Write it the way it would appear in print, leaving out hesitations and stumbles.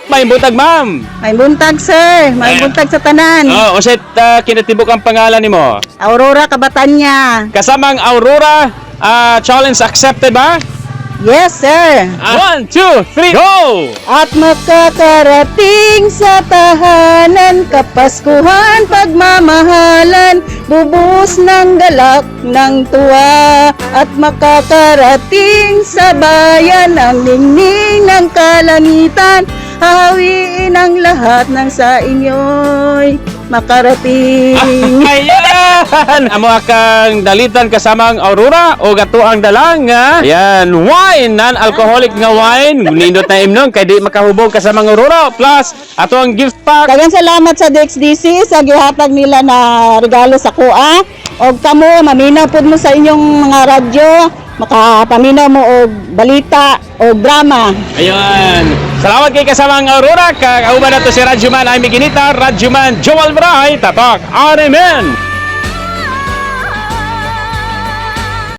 May buntag, ma'am. May buntag, sir. May Ayan. buntag sa tanan. Oh, unsay kinatibuk ang pangalan nimo? Aurora Kabatanya. Kasamang Aurora, challenge accepted ba? Yes, sir. One, two, three, go! At makakarating sa tahanan, kapaskuhan, pagmamahalan, bubus ng galak ng tuwa. At makakarating sa bayan, ang ningning ng kalangitan, hahawiin ang lahat ng sa inyo'y makarating. Ayan! Amo kang dalitan kasamang Aurora o gato ang dalang nga. Ayan, wine, non-alcoholic nga wine. Nindot na imnon kay di makahubog kasamang Aurora. Plus, ato ang gift pack. Daghang salamat sa DXDC sa gihatag nila na regalo sa kuha. Og kamo maminaw pud mo sa inyong mga radyo, makapaminaw mo og balita o drama. Ayan. Salamat kay kasamang Aurora. Kauban na to si Radyoman Amy Ginita, Radyoman Joel Bray, Tatak RMN.